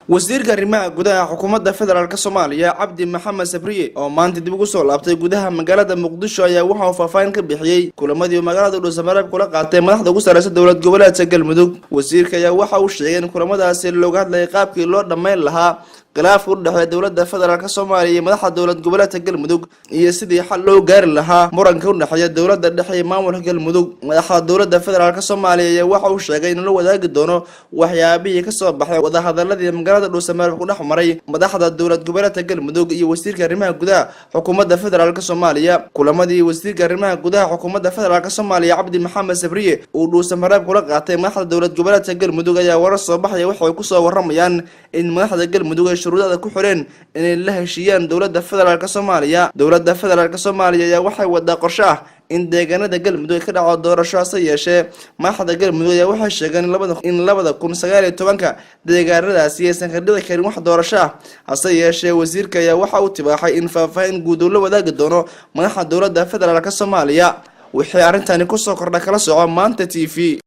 Wasiirka arrimaha gudaha Xukuumadda Federaalka Soomaaliya, Cabdi Maxamed Sabriye, oo maanta dib ugu soo laabtay gudaha magaalada Muqdisho, ayaa waxa uu faahfaahin ka bixiyey kulamadii uu magaalada Dhuusamareeb kula qaatay madaxda ugu sareysa dowlad goboleedka Galmudug. Wasiirka ayaa waxa uu sheegay in kulamadaasi looga hadlayay qaabkii loo dhammayn lahaa khilaafka u dhexeeya dowladda Federaalka Soomaaliya iyo madaxda dowlad goboleedka Galmudug iyo sidii xal loo gaari lahaa muranka u dhexeeya dowladda dhexe iyo maamulka Galmudug. Madaxda dowladda Federaalka Soomaaliya ayaa waxa uu sheegay inuu la wadaagi doono waxyaabihii kasoo baxay wadahadaladii magaalada Dhuusamareeb ku dhex maray madaxda dowlad goboleedka Galmudug iyo wasiirka arrimaha gudaha Xukuumadda Federaalka Soomaaliya. Kulamadii wasiirka arrimaha gudaha Xukuumadda Federaalka Soomaaliya, Cabdi Maxamed Sabriye, uu Dhuusamareeb kula qaatay madaxda dowlad goboleedka Galmudug ayaa warar soo baxaya waxay kusoo waramayaan in madaxda Galmudug ay shuruudada ku xireen inay la heshiiyaan dowladda Federaalka Soomaaliya. Dowladda Federaalka Soomaaliya ayaa waxay wadaa qorshe ah in deegaanada Galmudug ay ka dhaco doorasho. Hase yeeshee, madaxda Galmudug ayaa waxay sheegeen in 2019-ka deegaanadaasi aysan ka dhici karin wax doorasho ah. Hase yeeshee, wasiirka ayaa waxa uu tibaaxay in faahfaahin guud uu la wadaagi doono madaxda dowladda Federaalka Soomaaliya. Wixii arrintani kusoo kordha, kala soco Maanta TV.